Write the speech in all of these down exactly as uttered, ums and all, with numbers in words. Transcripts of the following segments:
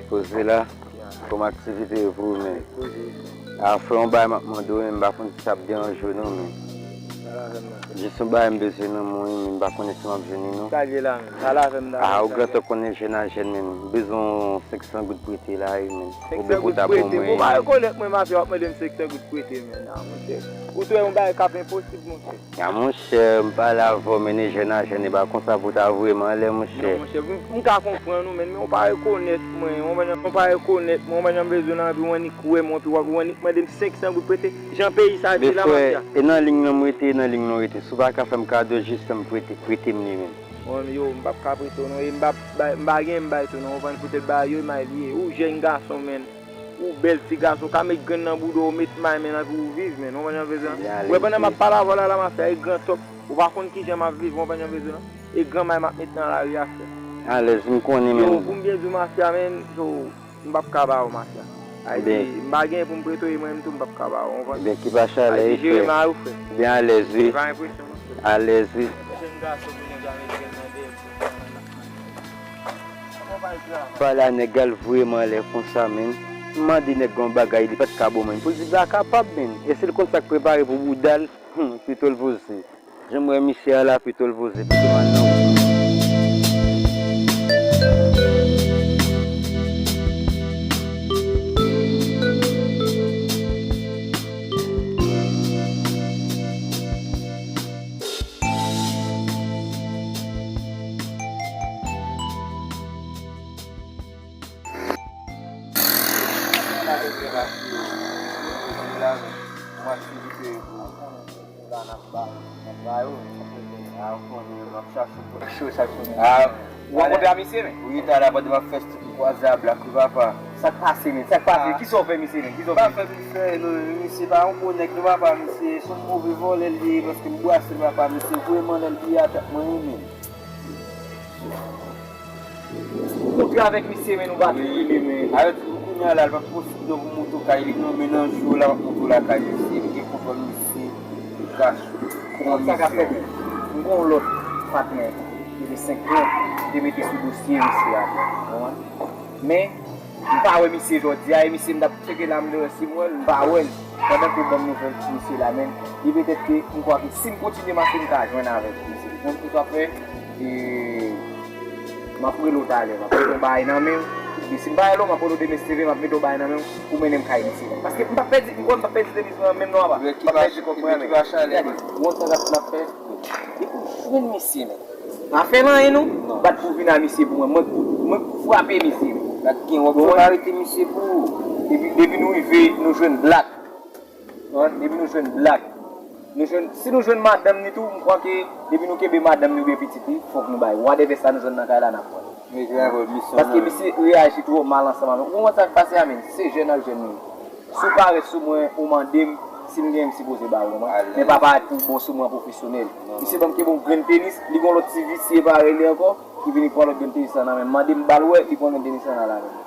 Poze la, kòman aktivite yo pou ou menm? A, frè, yon bagay m ap mande w, men m pa konn si sa ap deranje w non, men. Jis yon bagay m bezwen nan men w, men m pa konnen si m ap jwenn li non. Sa gen la menm? Pale avè m la. A, ou grantò konnen jèn a jèn, men m bezwen yon senk san goud prete la wi, men. Oubyen pou ta ban mwen. Ou pa rekonèt mwen, mafya, w ap mande m senk san goud prete, men, a, monchè. Ou t wè yon bagay k ap enposib, monchè. A, monchè, m pale avè w, men jèn a jèn, e pa konsa pou ta voye m anlè, monchè. Non, monchè, m, m ka konprann ou, men, men ou pa rekonèt mwen, ou pa, ou pa rekonèt mwen, ou pa janm bezwen nan anvi, ou annik wè m, epi w annik mande m senk san goud prete. Jan peyi sa ye la, mafya. E nan liy nan m rete, e nan liy nan w rete. Si w pa ka fè m kado, jis fè m prete, prete m li menm. Bon, yo, m p ap ka prete w non, e m p ap bay, m pa gen m bay tou non, ou konprann, poutèt bagay yo, e may li ye. Ou jèn gason, menn. Ou bèl ti gason, ou ka met grenn nan bouda w, ou met may, menn, anpi ou viv, menn. Ou konprann jan m vle di w lan? Ou wè, pandan m ap pale avè w la, la, mafya, e gran tòk. Ou pa konn kijan m ap viv, ou konprann jan m vle di w lan? E gran may m ap met nan lari a, frè. Alèz, m konnen, menn. Yo, pou m byen di w, mafya, menn, so, m p ap ka ba w, mafya. Ayiti, m pa gen pou m prete w, e mwen menm tou, m p ap ka ba w, ou konprann? Ebyen, ki pa chalè, frè. Ayiti, jere may ou, frè. Ebyen, alèz, wi. Pa enpresyon, non, frè. Alèz, wi. Jèn gason, pou nèg la met grenn nan dèyè m. Pale a nèg la, l voye m anlè konsa, menn. M mande nèg yon bagay, li pa t ka ban mwen. Pou l di l pa kapab, menn. E si l konn sa k prepare pou bouda l, hmm, pito l voze. Jan m wè misye a la, pito l voze, pito m al nan wout. Ou rankontre a misye, men? Wi, talè pandan m ap fè stik, m kwaze a Black, wi, papa. Sa k pase, men? Sa k pase? Kisa w fè misye, men? Kisa w fè? M pa fè misye anyen non, men misye pa yon bon nèg non, papa. Misye se yon move vòlè l ye, paske m bwase l, papa. Misye voye m anlè l, li atake mwen, wi, men. Kontre avèk misye, men nou pa tou rele, men. Alò, di pou kounye a la, li p ap posib non pou m monte kay li non, men nan jou la, m ap monte lakay misye. M gen kont misye, li kache. Ou konn sa k ap fèt? M gen yon lòt patnè ki te senk mil, ki te mete sou dosye misye a, ou konprann? Men, m pa wè misye jodi a, e misye m t ap tcheke la, m te wè si m wè l, m pa wè l. Pandan ke w ban m nouvèl ti misye la, men, li petèt ke m kwè ke si m kontinye mache, m ka jwenn avèk misye. Ou konn kisa w ap fè? E, m ap rele w talè, m ap mete yon bagay nan men w. Epi si m pa rele w, m ap rele w demen, si te vle, m ap mete yon bagay nan men w pou mennen m kay misye. Paske m p ap pèdi, m kwè m p ap pèdi demen mwen menm non, apa. M p ap pèdi kòb mwen menm. Gade, ou konn sa m ap fè? Depi m jwenn misye, men. Pa fè l anyen non. Bat pou vin a misye pou mwen. Mwen k pou, mwen k pou frape misye. Gad gen wòb, fò w arete misye pou ou. Depi, depi nou rive, nou jwenn Black. Wi, depi nou jwenn Black. Nou jwenn, si nou jwenn madanm ni tou, m kwè ke depi nou kenbe madanm ni oubyen pitit li, fòk nou bay. Whatever sa nou jwenn nan kay la, n ap pran. Paske misye reyaji twò mal ansanm avè m. Ou konprann sa k pase a, men? Se jèn ak jèn nou ye. Si w parèt sou mwen, ou mande m si m gen, m sipoze ba ou, non. Men pa parèt pou bon sou mwen pwofesyonèl. Misye ban m kenbe yon grenn tenis, li gen yon lòt ti visye parèy li ankò, ki vini pran lòt grenn tenis la nan men m. Mande m ba l wè, li pran grenn tenis la nan la men m.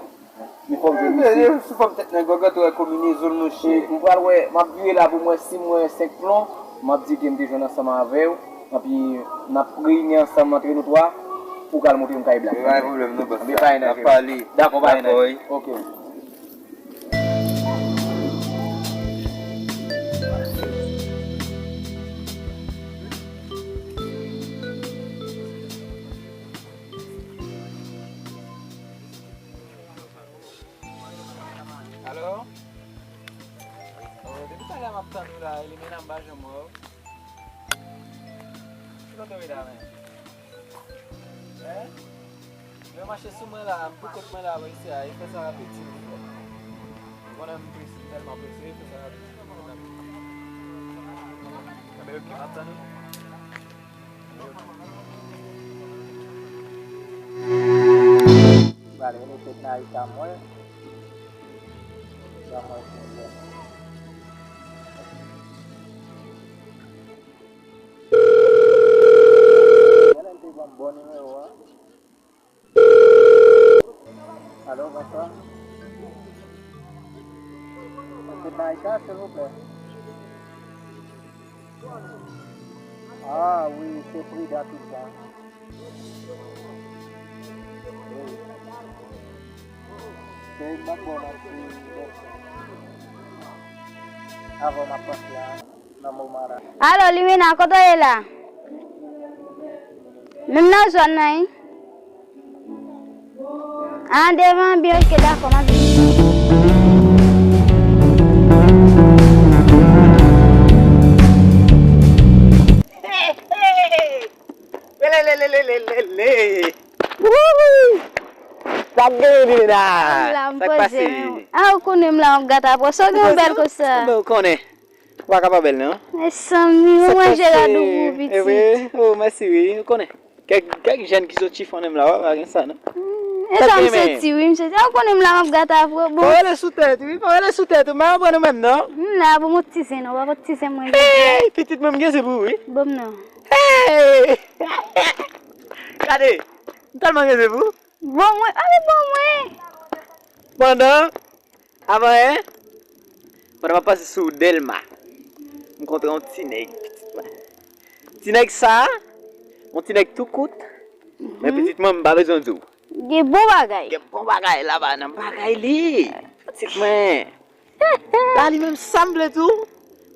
Men fò m jwenn misye. Si fò m tèt nan gògòt, wè konbinezon l, monchè. M pral wè, m ap vire la pou m wè si m wè senk plon, m ap di ke m te jwenn ansanm avè w, anpi n ap reyini ansanm antre nou twa, pou w ka al montre m kay Black. Pa gen pwoblèm non, bòs la. N ap pale. Dakò, pa gen anyen. Ok. Alo? Oh, depi talè m ap tann ou la, Elimena, m pa janm wè w. Ki kote w ye la menm? Hein? Lè w mache sou mwen la, m pou kont mwen la, isi a, e fè sa rapid silvouplè. Ou konnen m prese, m tèlman prese, e fè sa rapid silvouplè. Enben, ok, m ap tann ou. Pral rele tèt nan Ayiti a mwen. Ban mwen ti jèn. Genlè l te ban m bon nimewo a. Alo, bonswa. Tèt nan Ayiti a, silvouplè. Ah wi, se Frida tout bon. Wi. Avan m ap panse a, nan moman la. Alo, Limena, kote w ye la? Menm nan zòn nan, wi. A, devan, byen, oke, dakò, m ap vini. Hey, hey! Lelelelelelele! Wouhou! Sa k genyen, Limena? M la, m poze m. A, ou konnen m la, m ap gate apre w. Sa w gen yon bèl konsa? Ou konnen. Ou pa ka pa bèl, non? Mezanmi, ou manje rad ou gou, pitit. Eh wi, oh, mèsi, wi. Ou konnen. Kèk, kèk jèn ki sot chifon menm la, w pa gen sa, non? Hmm, e sa m soti, wi, m soti. A, ou konnen m la, m ap gate apre w. Bon. Pa rele sou tèt, wi, pa rele sou tèt, ou, m pa pran nou menm, non? M la, bon, m ap ti zen, non, w pa ti zen mwen. Hey, pitit mwen, m gen zen pou ou, wi. Bon, non. Hey! Gade, m tèlman gen zen pou ou. Bon mwen, ale bon mwen. Pandan, avan yè, pandan m ap pase sou Dèlma, m kontre yon ti nèg, pitit mwen. Ti nèg sa, yon ti nèg tou kout, men pitit mwen, m pa bezwen di w. Gen bon bagay. Gen bon bagay laba nan bagay li. Pitit mwen. La li menm sa m vle di w.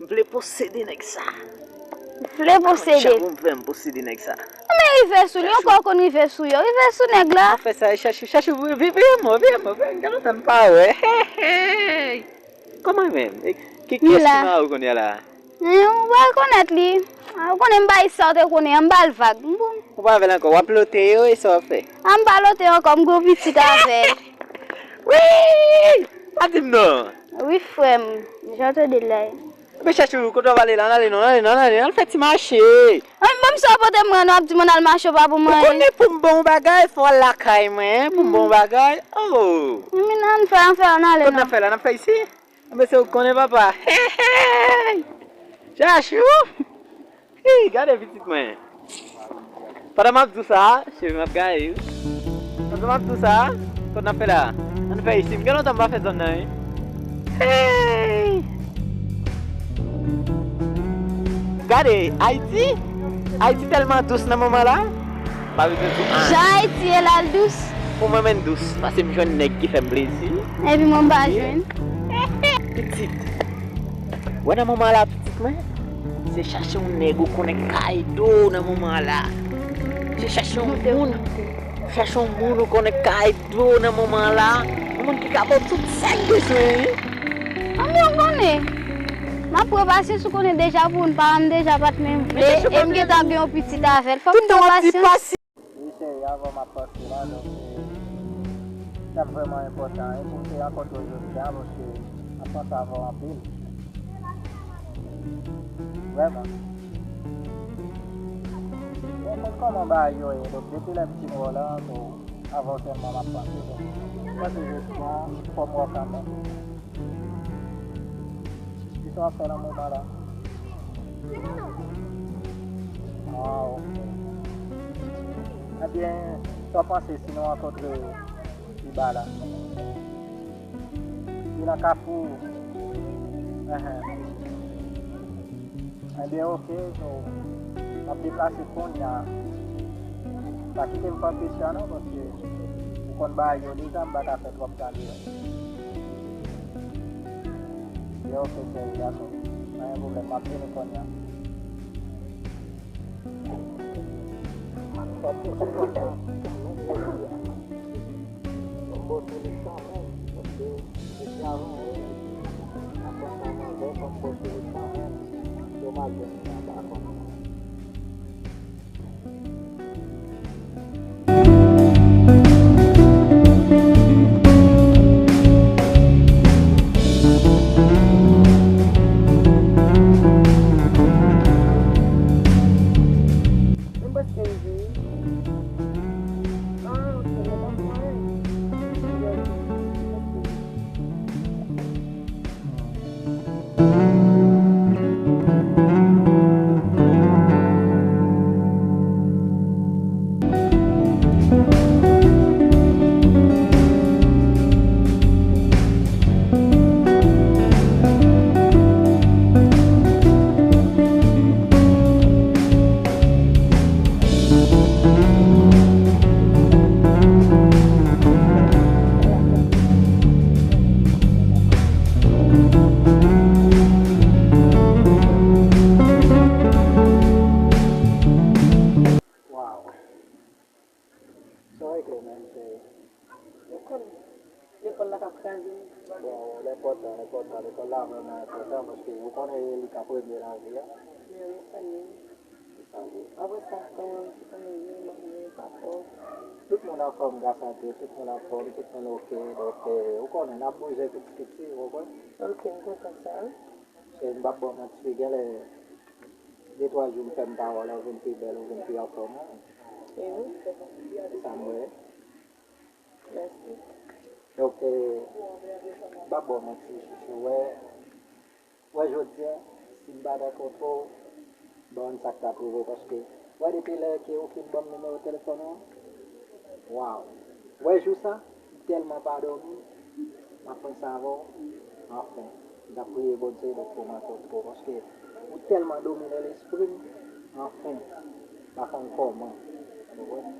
M vle posede nèg sa. Vle posede. Chak mwen fè m posede nèg sa. Ou men rive sou li, ankò ou konn rive sou yo. Rive sou nèg la. An fè sa, chache, chache, vin, vin, vin, vin, vin, vin, gen lontan m pa wè. Hey, hey. Kòman menm? E, ki, kiyès ki mare w kounye a la? Hein, ou pa rekonèt li. A, ou konnen m pa sa w te konnen an, m ba l vag. M bon. Ou pa avè l ankò, w ap lote yo, e sa w ap fè? A, m pa lote yo ankò, m gwo pitit avè l. Wi! Pa di m non. Wi, frè m, jan w tande l la. Ebyen, chèche w, kote w ap ale la, ann ale non, ann ale non, ann ale, ann fè ti mache. Ann, ban m sa w pote m nan, w ap di m ann al mache, w pa pou mwen. Ou konnen pou m bon bagay, fò w al lakay mwen, pou m bon bagay. Oh! Men ann fè, ann fè, ann ale non. Kote n ap fè la, n ap fè isi? Anben se ou k konnen papa. Hey, hey! Chachou! Hey, gade pitit mwen. Pandan m ap di w sa, cheve m ap gaye wi. Pandan m ap di w sa, kote n ap fè la? Ann fè isi. M gen lontan m pa fè zòn nan wi. Hey! Gade, Ayiti, Ayiti tèlman dous nan moman la. Pa bezwen di anyen. Jan Ayiti ye la l dous. Pou mwen menm dous, paske m jwenn nèg ki fè m plezi. Epi mwen m pa jwenn. Pitit. Wè nan moman la, pitit mwen, se chache yon nèg ou konnen k ka ede w nan moman la. Se chache yon moun, chache yon moun ou konnen k ka ede w nan moman la. Yon moun ki ka ba w tout sa k bezwen wi. Anben ou konnen. M ap pran pasyans ou konnen deja pou n pa, m deja pa t menm vle. E m gentan gen yon pitit avè l. Fòk m pran pasyans. Wi cheri, avan m ap panse la, donk, e, sa vrèman enpòtan, e pou m te rankontre w jodi a, paske m ap panse avè w anpil. Vrèman. Mwen konn kòman bagay yo ye, donk, depi lè m ti m wè w la, so, avè w sèlman m ap panse, donk, m panse jodi a, fò m wè w kanmenm. Kisa w ap fè nan moman la? Ah, ok. Ebyen, sa w panse si nou rankontre iba la? Li nan Kafou. Enhen. Ebyen, ok, so, m ap deplase kounye a. Pa kite m fè kesyon non, paske ou konn bagay yo deja, m pa ka fè twòp tan dirèk. Yo, ok, cheri, dakò. Pa gen pwoblèm, m ap vini kounye a. Fò m pouse li kanmenm, paske depi avan yè, m ap pran sa manzè, fò m pouse li kanmenm. Domaj, jwenn li anba kòm sa. Lekòl la k ap kraze m. Bon, l enpòtan, l enpòtan. Lekòl la vrèman enpòtan paske ou konnen e li k ap regle lavi a. Men wi, fanmi. Apre sa, kòman ou ye, m ap byen, pa twò. Tout moun anfòm gras a Dye, tout moun anfòm, tout moun oke. Donk, eh, ou konnen, n ap bouje piti piti, ou konprann? Ok, m kontan sa. Paske m p ap ba w manti, genlè de twa jou m fèmen pawòl, ou vin pi bèl, ou vin pi anfòm, wi. E wi, Se sa m wè. Mèsi. Donk, eh, m p ap ba w manti, chouchou. Wè, wè jodi a, si m pa t rankontre w, m pa konn sa k t ap rive w, paske, wè, depi lè ke ou fin ban m nimewo telefòn ou an, waw. Wè, jou sa, m tèlman pa dòmi, m ap panse avè w, anfen. M t ap priye Bondye, donk, pou m rankontre w, paske ou tèlman domine lespri m, anfen, m pa konn kòman. Ou konprann?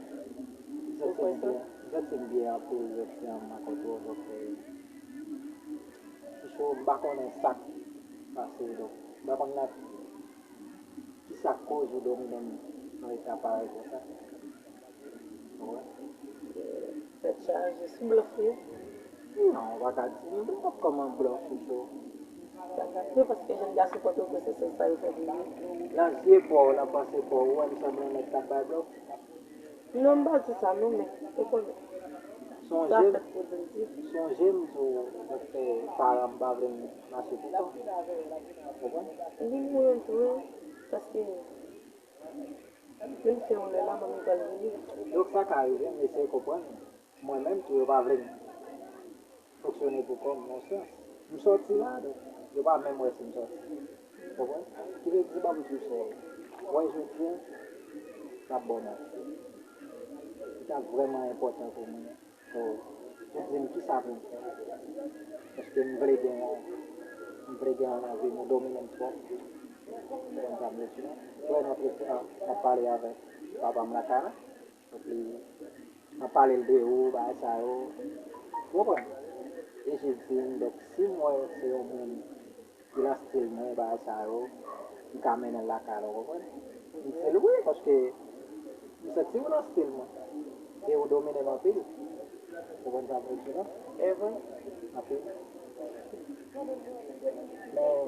M santi m byen, m santi m byen anpil, jodi a m rankontre w, donk, eh, Chouchou, m pa konnen sa k pase, donk, m pa konn nan ki sa k koz ou domine m nan eta parèy konsa. Ou konprann? Tèt chaje, sou blòf wi. Non, ou pa ka di m blòf, kòman blòf, Chouchou? Sa ka fè paske jèn gason Pòtoprens se sa yo fè pou yo. Nan zye pa w, nan panse pa w, ou wè m sanble yon nèg k ap bay blòf? Non, m pa di sa non, men ou konnen. Sa Sonje m, fèt pou di l di. sonje m tou, mwen fè paran m pa vle m mache toutan. Ou konprann? Li mwen tou, paske menm se yon lè la, manmi pral vini. Donk sa ka rive, m eseye konprann. Mwen menm tou, yo pa vle m fonksyone pou kò m nan yon sans. M sòti la, donk, yo pa menm wè si m sòti. Ou konprann? Ki vle di, ban m di w, cheri, wè jodi a, m ap ba w manti. Li ta vrèman enpòtan pou mwen. So, ou di m kisa pou m fè. Paske m vle gen yon, m vle gen yon nan vi m, ou domine m twòp. Ou konprann sa m vle di w? Wè, n ap rete, n ap pale avèk papa m lakay la. Epi, m ap pale l de ou, bagay sa yo. Ou konprann? E Jil di m, donk, si m wè se yon moun ki nan estil mwen, bagay sa yo, m ka mennen l lakay la, ou konprann? M di l wi, paske m santi w nan estil mwen. E ou domine m anpil. Ou konprann sa m vle di w la? E vre? Anpil. Men,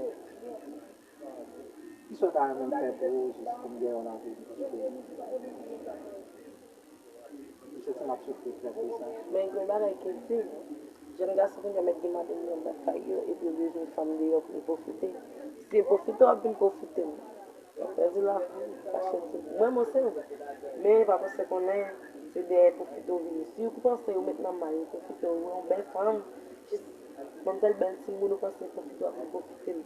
kisa w ta renmen m fè pou ou, jis pou m gen yon nan vi m? Paske m santi m ap soufri twòp de sa. Men gen yon bagay ki di, jèn gason kounye a mèt gen madanm yo anndan kay yo, epi yo bezwen fanm deyò pou yo pwofite. Si yo pwofite, w ap vin pwofite m. W ap pèdi lavi, kache di. Mwen, mwen se vre. Men pa panse konnen se dèyè pwofite w vini. Si yo panse yo met nan may yo, pwofite w, wè yon bèl fanm, jis ban m tèl bèl timoun, ou panse pwofite w ap vin pwofite m.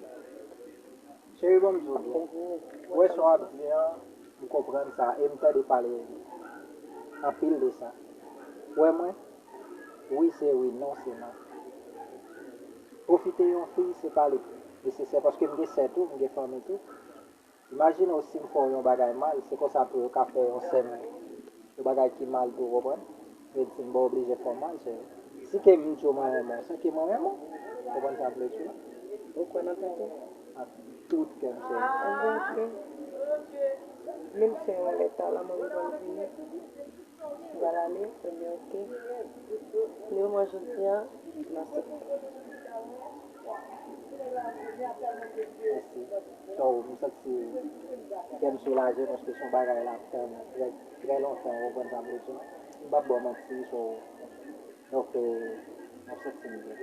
Cheri, ban m di w byen. Ou wè sa w ap di an, m konprann sa e m tande pale anpil de sa. Ou wè mwen? Wi se wi, non se non. Pwofite yon fi, se pa li nesesè, paske m gen sè tou, m gen fanmi tou. Imajine w si m fè w yon bagay mal, se konsa tou yo ka fè yon sè m yon bagay ki mal tou, ou konprann? Yo di m, bon, oblije fè w mal, cheri. Si ke m di w mwen renmen w, se ke mwen renmen w. Ou konprann sa m vle di w la? Ou kwè nan tèt ou? Ak tout kè m, cheri. Anben, ok. Men m fè yon lèt a la, manmi pral vini. M pral ale, anben, ok. Li mwen jodi a, m aksepte. Mèsi. So, m santi kè m soulaje paske se yon bagay l ap tann trè, trè lontan, ou konprann sa m vle di w. M p ap ba w manti, so, donk, eh, m ap santi m byen.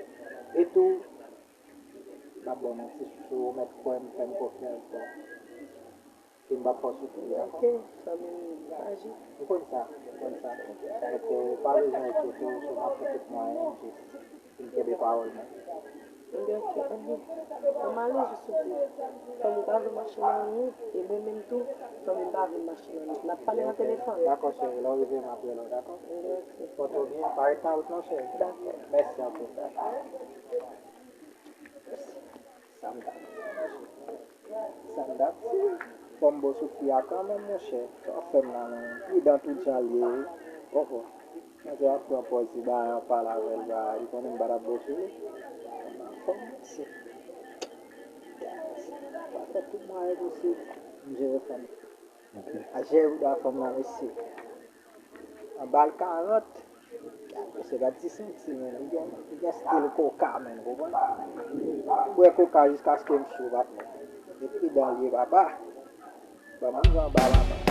E tou, m p ap ba w manti, chouchou, ou mèt kwè m, fè m konfyans, donk, ke m p ap fè w soufri, dakò? Ok, fanmi m aji. Ou konn sa, ou konn sa. Donk, eh, ou pa bezwen enkyete w, so, m ap fè tout mwayen m jis pou m kenbe pawòl mwen. Anben, ok, anben. An m ale jis ou di. Fanmi pa vle mache nan wout, e mwen menm tou, fanmi pa vle mache nan wout. N ap pale nan telefòn. Dakò, cheri, lè w rive, m ap rele w, dakò? Anben, ok. Pòte w byen, pa ret nan wout non, cheri. Dakò. Mèsi anpil. Sa m t ap di, monchè. Sa m t ap di. Fò m ba w sou fi a kanmenm, monchè. Sa w fè m la, menm. Li dan tout jan l ye, wi. Oh, oh. Manzè ap pran pòz li, ba, ap pale avè l, ba, li konnen m pa t ap ba w sou li. Fò m di. Pa fè tout mwayen posib. M jere fanm. A jere bouda fanm nan, mesye. Anba l karant. Mesye, gad ti senti, men. Li gen, li gen stil koka, men, ou konprann? Bwè koka jiskaske m sou, patnè. E pridan l ye, papa. Ban m rive anba la, man.